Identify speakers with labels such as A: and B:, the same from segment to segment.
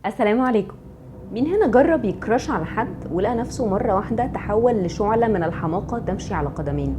A: السلام عليكم. مين هنا جرب ي crush على حد ولقى نفسه مرة واحدة تحول لشعلة من الحماقة تمشي على قدمين؟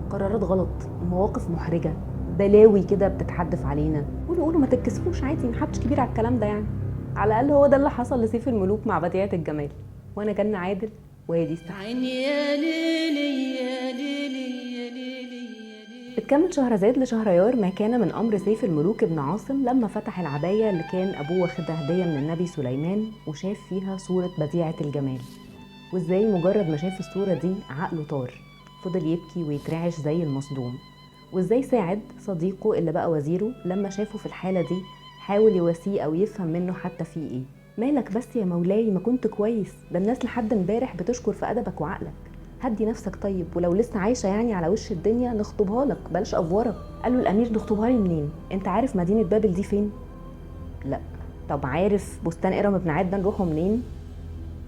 A: قرارات غلط، مواقف محرجة، بلاوي كده بتتحدف علينا. قولوا قولوا ما تتكسفوش، عادي، محدش كبير على الكلام ده يعني. على الأقل هو ده اللي حصل لسيف الملوك مع بديعة الجمال. وأنا جنة عادل وهي دي الساحة.
B: عيني يا ليلي يا ليلي يا ليلي يا ليلي.
A: بتكمل شهرزاد لشهريار ما كان من أمر سيف الملوك ابن عاصم لما فتح العباية اللي كان أبوه واخدها هدية من النبي سليمان وشاف فيها صورة بديعة الجمال، وإزاي مجرد ما شاف الصورة دي عقله طار، فضل يبكي ويترعش زي المصدوم. وإزاي ساعد صديقه اللي بقى وزيره لما شافه في الحالة دي، حاول يواسيه أو يفهم منه حتى فيه إيه. مالك بس يا مولاي، ما كنت كويس، ده الناس لحد امبارح بتشكر في أدبك وعقلك، هدي نفسك طيب، ولو لسه عايشة يعني على وش الدنيا نخطبها لك، بلاش أفورة. قال له الأمير نخطبها لي منين؟ أنت عارف مدينة بابل دي فين؟ لا. طب عارف بستان إرم ابن عاد ده نروحه منين؟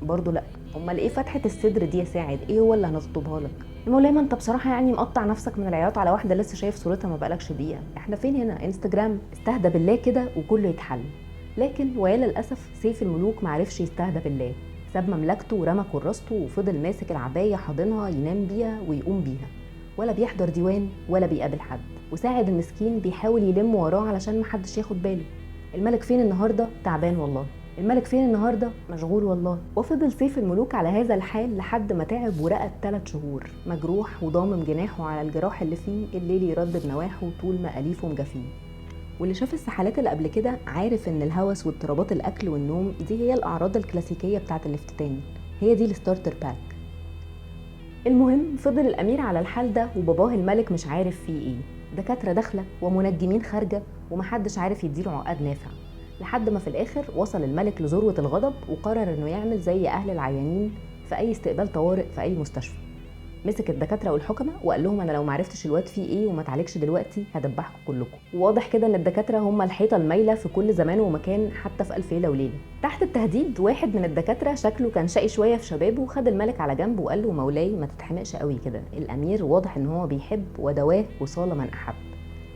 A: برضه لا. أمال إيه فتحة الصدر دي يا ساعد؟ إيه هو اللي هنخطبها لك؟ يا مولاي ما أنت بصراحة يعني مقطع نفسك من العياط على واحدة لسه شايف صورتها ما بقالكش دقيقة، إحنا فين هنا؟ انستجرام؟ استهدى بالله كده وكله يتحل. لكن ويا للأسف سيف الملوك معرفش يستهدى بالله، ساب مملكته ورمى كراسته وفضل ماسك العباية حاضنها ينام بيها ويقوم بيها، ولا بيحضر ديوان ولا بيقابل حد. وساعد المسكين بيحاول يلم وراه علشان محدش ياخد باله. الملك فين النهارده؟ تعبان والله. الملك فين النهارده؟ مشغول والله. وفضل سيف الملوك على هذا الحال لحد ما تعب ورقد 3 شهور مجروح وضامم جناحه على الجراح اللي فيه، الليل يردد نواحه طول ما أليفه مجافيه. واللي شاف السحالات اللي قبل كده عارف ان الهوس واضطرابات الاكل والنوم دي هي الاعراض الكلاسيكية بتاعه الافتتان، هي دي ال starter pack. المهم فضل الامير على الحال ده وباباه الملك مش عارف فيه ايه، دكاترة داخله ومنجمين خارجه ومحدش عارف يديله عقاد نافع، لحد ما في الاخر وصل الملك لذروه الغضب وقرر انه يعمل زي اهل العيانين في اي استقبال طوارئ في اي مستشفى. مسك الدكاترة والحكمة وقال لهم انا لو معرفتش الواد فيه ايه وما اتعالجش دلوقتي هدبحكم كلكم. وواضح كده ان الدكاترة هم الحيطة المايله في كل زمان ومكان، حتى في الف ليلة وليلة. تحت التهديد واحد من الدكاترة شكله كان شقي شوية في شبابه، خد الملك على جنب وقال له مولاي ما تتحمقش قوي كده، الامير واضح ان هو بيحب ودواه وصال من احب.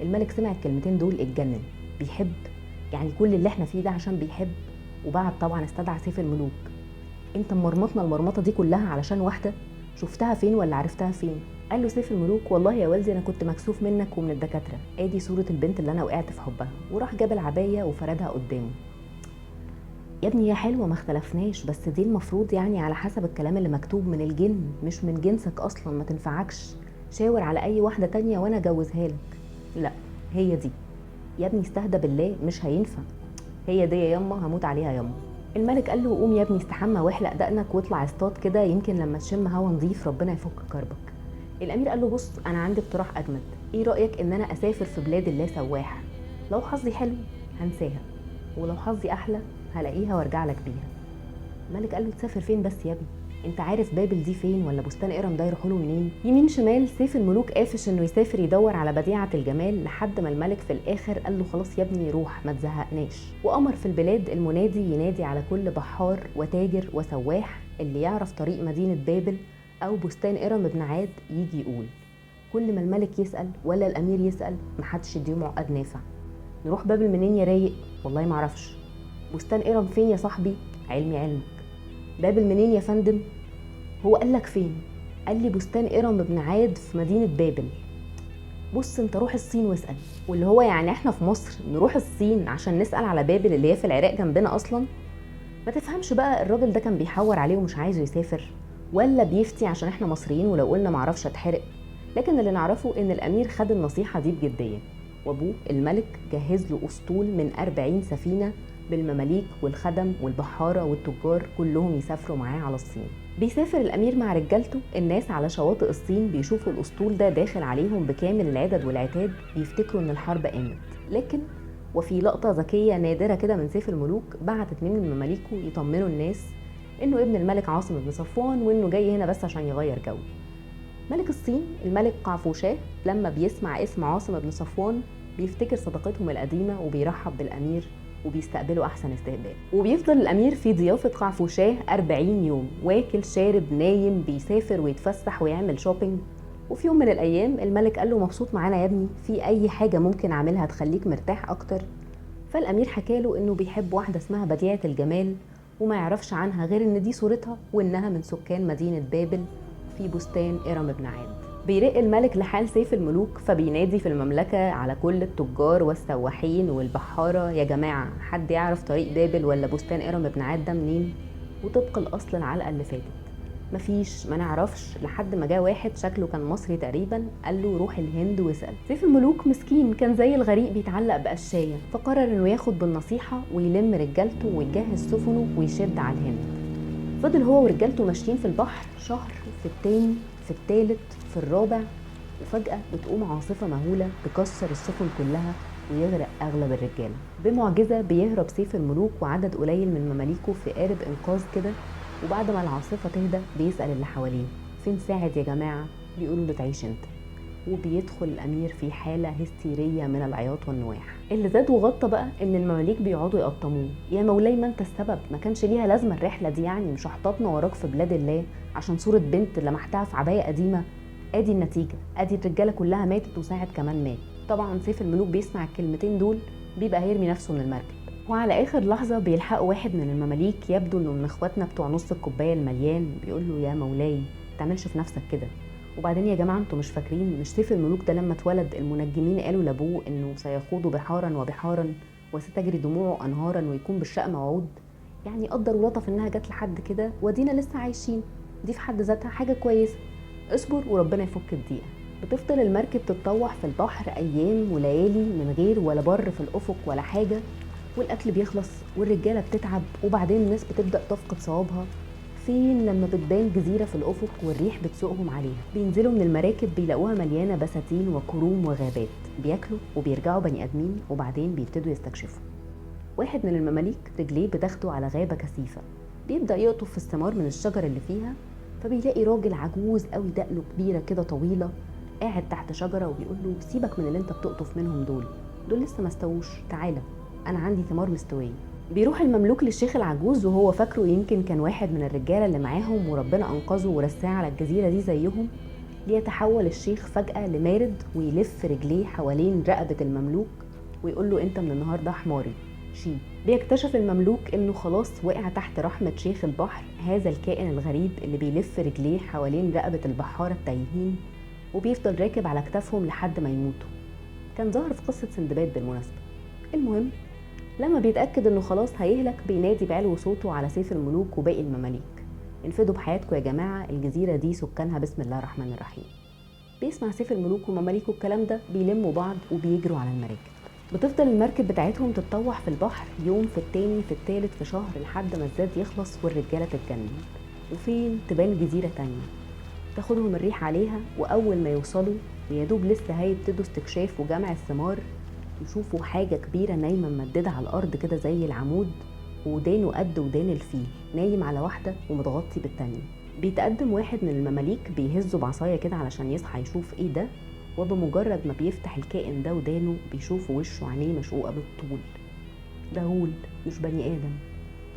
A: الملك سمع الكلمتين دول اتجنن، بيحب يعني كل اللي احنا فيه ده عشان بيحب؟ وبعد طبعا استدعى سيف الملوك، انت مرمطنا المرمطه دي كلها علشان واحدة شفتها فين ولا عرفتها فين؟ قال له سيف الملوك والله يا والدي انا كنت مكسوف منك ومن الدكاترة، ادي صوره البنت اللي انا وقعت في حبها. وراح جاب العباية وفردها قدامه. يا ابني يا حلوة ما اختلفناش، بس دي المفروض يعني على حسب الكلام اللي مكتوب من الجن، مش من جنسك اصلا، ما تنفعكش، شاور على اي واحدة تانية وانا اجوزها لك. لا هي دي يا ابني، استهدى بالله مش هينفع، هي دي يا يما هموت عليها يما. الملك قال له قوم يا ابني استحمى واحلق دقنك واطلع اصطاد كده، يمكن لما تشم هوا نظيف ربنا يفك كربك. الامير قال له بص انا عندي اقتراح اجمد، ايه رايك ان انا اسافر في بلاد الله سواح، لو حظي حلو هنساها ولو حظي احلى هلاقيها وارجع لك بيها. الملك قال له تسافر فين بس يا ابني، انت عارف بابل دي فين ولا بستان ارم ده يروحوا له منين؟ يمين شمال سيف الملوك قافش انه يسافر يدور على بديعه الجمال، لحد ما الملك في الاخر قال له خلاص يا ابني روح ما تزهقناش. وامر في البلاد المنادي ينادي على كل بحار وتاجر وسواح اللي يعرف طريق مدينة بابل او بستان ارم ابن عاد يجي يقول. كل ما الملك يسال ولا الامير يسال محدش يديهم عقاد نافع. نروح بابل منين يا رايق؟ والله معرفش. بستان ارم فين يا صاحبي؟ علمي علمك. بابل منين يا فندم؟ هو قال لك فين؟ قال لي بستان إرم ابن عاد في مدينة بابل. بص انت روح الصين واسأل. واللي هو يعني احنا في مصر نروح الصين عشان نسأل على بابل اللي هي في العراق جنبنا أصلا؟ ما تفهمش بقى الراجل ده كان بيحور عليه ومش عايزه يسافر، ولا بيفتي عشان احنا مصريين ولو قلنا معرفش اتحرق. لكن اللي نعرفه ان الأمير خد النصيحة دي بجدية، وابوه الملك جهز له أسطول من 40 سفينة بالمماليك والخدم والبحارة والتجار كلهم يسافروا معاه على الصين. بيسافر الأمير مع رجالته، الناس على شواطئ الصين بيشوفوا الأسطول ده داخل عليهم بكامل العدد والعتاد، بيفتكروا إن الحرب قامت. لكن وفي لقطة ذكية نادرة كده من سيف الملوك، بعت 2 من مماليكه يطمنوا الناس إنه ابن الملك عاصم بن صفوان وإنه جاي هنا بس عشان يغير جو. ملك الصين الملك قعفوشاه لما بيسمع اسم عاصم بن صفوان بيفتكر صداقتهم القديمة وبيرحب بالأمير وبيستقبله أحسن استقبال. وبيفضل الأمير في ضيافة قعفوشاه 40 يوم، واكل شارب نايم، بيسافر ويتفسح ويعمل shopping. وفي يوم من الأيام الملك قال له مبسوط معانا يا ابني، في أي حاجة ممكن أعملها تخليك مرتاح أكتر؟ فالأمير حكاله إنه بيحب واحدة اسمها بديعة الجمال، وما يعرفش عنها غير إن دي صورتها وإنها من سكان مدينة بابل في بستان إرم بن عاد. بيرق الملك لحال سيف الملوك، فبينادي في المملكة على كل التجار والسواحين والبحارة: يا جماعة، حد يعرف طريق بابل ولا بستان إرم بن عاد ده منين؟ وطبق الأصل العلقة اللي فاتت مفيش، ما نعرفش، لحد ما جه واحد شكله كان مصري تقريبا قال له روح الهند واسأل. سيف الملوك مسكين كان زي الغريق بيتعلق بقشاية، فقرر انه ياخد بالنصيحة ويلم رجالته ويجهز سفنه ويشد على الهند. فضل هو ورجالته ماشيين في البحر شهر، في التاني، في التالت، في الرابع، وفجأة بتقوم عاصفة مهولة تكسر السفن كلها ويغرق أغلب الرجالة. بمعجزة بيهرب سيف الملوك وعدد قليل من مماليكه في قارب إنقاذ كده، وبعد ما العاصفة تهدى بيسأل اللي حواليه: فين ساعد يا جماعة؟ بيقولوا له تعيش انت. وبيدخل الأمير في حالة هستيرية من العياط والنواح. اللي زاد وغطى بقى إن المماليك بيقعدوا يقطموه: يا مولاي ما انت السبب، ما كانش ليها لازمة الرحلة دي، يعني مش حطتنا وراك في بلاد الله عشان صورة بنت لمحتها في عباية قديمة، ادي النتيجة، ادي الرجالة كلها ماتت وساعد كمان مات. طبعا سيف الملوك بيسمع الكلمتين دول بيبقى هيرمي نفسه من المركب، وعلى اخر لحظة بيلحقوا واحد من المماليك يبدو انه من اخواتنا بتوع نص الكوباية المليان، بيقول له يا مولاي ما تعملش في نفسك كده. وبعدين يا جماعة انتوا مش فاكرين مش سيف الملوك ده لما اتولد المنجمين قالوا لابوه انه سيخوض بحارا وبحارا وستجري دموعه انهارا ويكون بالشقه موعود؟ يعني قدر ولطف انها جت لحد كده ودينا لسه عايشين، دي في حد ذاتها حاجة كويسة، اصبر وربنا يفك الضيقه. بتفضل المركب تتطوح في البحر ايام وليالي من غير ولا بر في الافق ولا حاجة، والاكل بيخلص والرجاله بتتعب، وبعدين الناس بتبدا تفقد صوابها. فين لما بتبان جزيرة في الافق والريح بتسوقهم عليها، بينزلوا من المراكب بيلاقوها مليانة بساتين وكروم وغابات، بياكلوا وبيرجعوا بني ادمين، وبعدين بيبتدوا يستكشفوا. واحد من المماليك رجليه بتاخده على غابه كثيفة، بيبدا يقطف في الثمار من الشجر اللي فيها، فبيلاقي راجل عجوز قوي دقنه كبيرة كده طويلة قاعد تحت شجرة، وبيقول له سيبك من اللي انت بتقطف منهم دول، دول لسه ما استووش، تعالى انا عندي ثمار مستوية. بيروح المملوك للشيخ العجوز وهو فاكره يمكن كان واحد من الرجالة اللي معاهم وربنا انقذه ورساه على الجزيرة دي زيهم، ليتحول الشيخ فجاة لمارد ويلف رجليه حوالين رقبة المملوك ويقول له انت من النهارده حماري شي. بيكتشف المملوك انه خلاص وقع تحت رحمه شيخ البحر، هذا الكائن الغريب اللي بيلف رجليه حوالين رقبة البحارة التايهين وبيفضل راكب على كتافهم لحد ما يموتوا. كان ظهر في قصة سندباد بالمناسبة. المهم لما بيتأكد انه خلاص هيهلك بينادي بعلو صوته على سيف الملوك وباقي المماليك: انفدوا بحياتكم يا جماعة، الجزيرة دي سكانها بسم الله الرحمن الرحيم. بيسمع سيف الملوك ومماليكه الكلام ده، بيلموا بعض وبيجروا على المراكب. بتفضل المركب بتاعتهم تتطوح في البحر يوم في التاني في التالت في شهر لحد ما الزاد يخلص والرجالة تتجنن. وفين تبان جزيرة تانية تاخدهم الريح عليها، وأول ما يوصلوا ويدوب لسه هيبتدوا استكشاف وجمع الثمار يشوفوا حاجة كبيرة نايمة ممددة على الأرض كده زي العمود، ودانه قد ودان الفيل، نايم على واحدة ومتغطي بالتانية. بيتقدم واحد من المماليك بيهزه بعصاية كده علشان يصحى يشوف ايه ده، وبمجرد ما بيفتح الكائن ده ودانه بيشوف وشه وعينيه مشقوقة بالطول. ده غول مش بني آدم.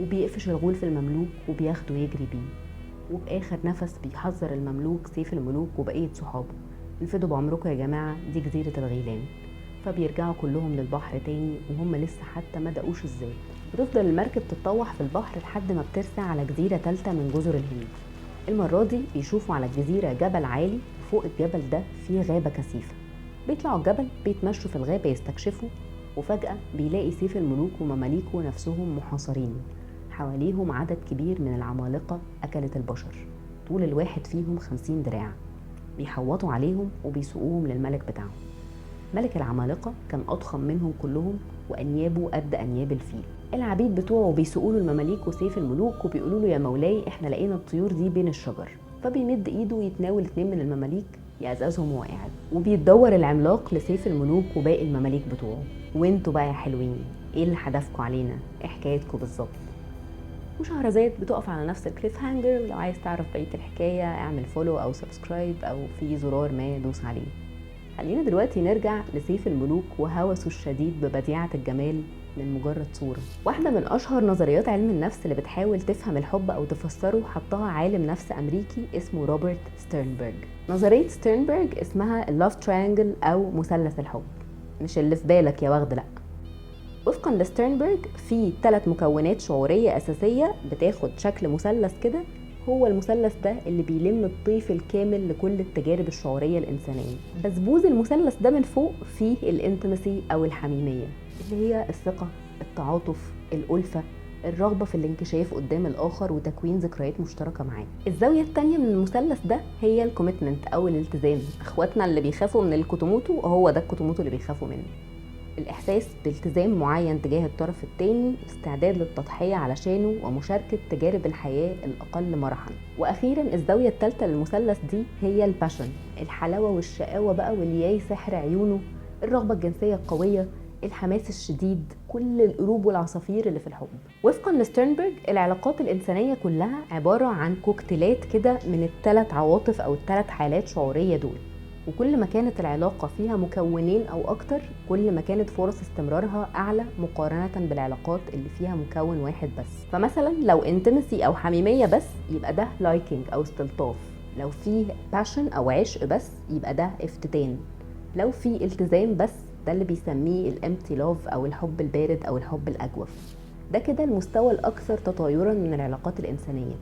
A: وبيقفش الغول في المملوك وبياخده يجري بيه، وبآخر نفس بيحذر المملوك سيف الملوك وبقية صحابه: انفدوا بعمركم يا جماعة، دي جزيرة الغيلان. فبيرجعوا كلهم للبحر تاني وهم لسه حتى ما دقوش الزاد. بتفضل المركب تتطوح في البحر لحد ما بترسى على جزيرة تالتة من جزر الهند. المرة دي بيشوفوا على الجزيرة جبل عالي، وفوق الجبل ده فيه غابة كثيفة. بيطلعوا الجبل بيتمشوا في الغابة يستكشفوا، وفجأة بيلاقي سيف الملوك ومماليكه نفسهم محاصرين، حواليهم عدد كبير من العمالقة أكلة البشر، طول الواحد فيهم 50 دراع. بيحوطوا عليهم وبيسوقوهم للملك بتاعهم. ملك العمالقة كان أضخم منهم كلهم وأنيابه قد أنياب الفيل. العبيد بتوعه بيسوقوا له المماليك وسيف الملوك وبيقولوا له يا مولاي احنا لقينا الطيور دي بين الشجر. فبيمد ايده ويتناول 2 من المماليك يعززهم وهو قاعد. وبيتدور العملاق لسيف الملوك وباقي المماليك بتوعه: وانتوا بقى يا حلوين ايه اللي حدفكوا علينا؟ ايه حكايتكوا بالظبط؟ وشهرزاد بتقف على نفس ال cliffhanger. ولو عايز تعرف بقية الحكاية اعمل follow او subscribe او في زرار ما دوس عليه. خلينا دلوقتي نرجع لسيف الملوك وهوسه الشديد ببديعة الجمال من مجرد صورة. واحدة من أشهر نظريات علم النفس اللي بتحاول تفهم الحب أو تفسره حطها عالم نفس أمريكي اسمه روبرت ستيرنبرج. نظرية ستيرنبرج اسمها ال love triangle أو مثلث الحب، مش اللي في بالك يا واخد، لأ. وفقا لستيرنبرج في 3 مكونات شعورية أساسية بتاخد شكل مثلث كده، هو المثلث ده اللي بيلم الطيف الكامل لكل التجارب الشعورية الإنسانية. بسبوز المثلث ده من فوق فيه ال intimacy أو الحميمية، اللي هي الثقة، التعاطف، الألفة، الرغبة في الانكشاف قدام الآخر وتكوين ذكريات مشتركة معاه. الزاوية التانية من المثلث ده هي ال commitment أو الالتزام. أخواتنا اللي بيخافوا من الكوتوموتو، هو ده الكوتوموتو اللي بيخافوا منه. الإحساس بالتزام معين تجاه الطرف التاني، استعداد للتضحية علشانه، ومشاركة تجارب الحياة الأقل مرحا. وأخيرا الزاوية التالتة للمثلث دي هي ال passion، الحلاوة والشقاوة بقى والياي سحر عيونه، الرغبة الجنسية القوية، الحماس الشديد، كل القلوب والعصافير اللي في الحب. وفقا لستيرنبرج العلاقات الإنسانية كلها عبارة عن كوكتيلات كده من الثلاث عواطف أو الثلاث حالات شعورية دول، وكل ما كانت العلاقة فيها مكونين أو أكتر كل ما كانت فرص استمرارها أعلى مقارنة بالعلاقات اللي فيها مكون واحد بس. فمثلا لو intimacy أو حميمية بس يبقى ده liking أو استلطاف، لو فيه passion أو عشق بس يبقى ده افتتان، لو في التزام بس ده اللي بيسميه ال empty love أو الحب البارد أو الحب الأجوف. ده كده المستوى الأكثر تطايرا من العلاقات الإنسانية.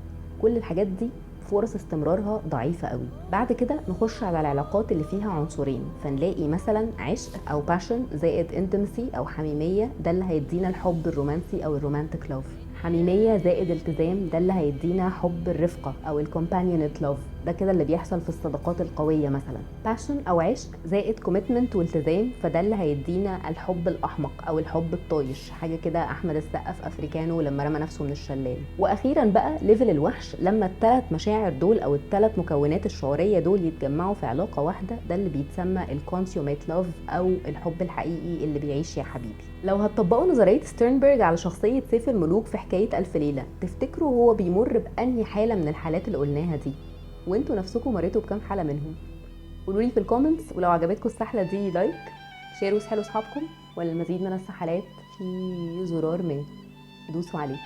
A: كل الحاجات دي فرص استمرارها ضعيفة قوي. بعد كده نخش على العلاقات اللي فيها عنصرين، فنلاقي مثلا عشق أو passion زائد intimacy أو حميمية، ده اللي هيدينا الحب الرومانسي أو ال romantic love. حميمية زائد التزام، ده اللي هيدينا حب الرفقة أو ال companionate love، ده كده اللي بيحصل في الصداقات القوية مثلا. passion أو عشق زائد commitment والتزام، فده اللي هيدينا الحب الأحمق أو الحب الطايش، حاجة كده أحمد السقا في أفريكانو لما رمى نفسه من الشلال. وأخيرا بقى level الوحش، لما الثلاث مشاعر دول أو الثلاث مكونات الشعورية دول يتجمعوا في علاقة واحدة، ده اللي بيتسمى ال consummate love أو الحب الحقيقي اللي بيعيش يا حبيبي. لو هتطبقوا نظرية ستيرنبرج على شخصية سيف الملوك في حكاية ألف ليلة، تفتكروا هو بيمر بأنهي حالة من الحالات اللي قلناها دي؟ وانتوا نفسكم مريتوا بكام حالة منهم؟ قولوا لي في ال comments. ولو عجبتكم السحلة دي like، share وسحلوا اصحابكم، وللمزيد من السحلات في زرار ما دوسوا عليه.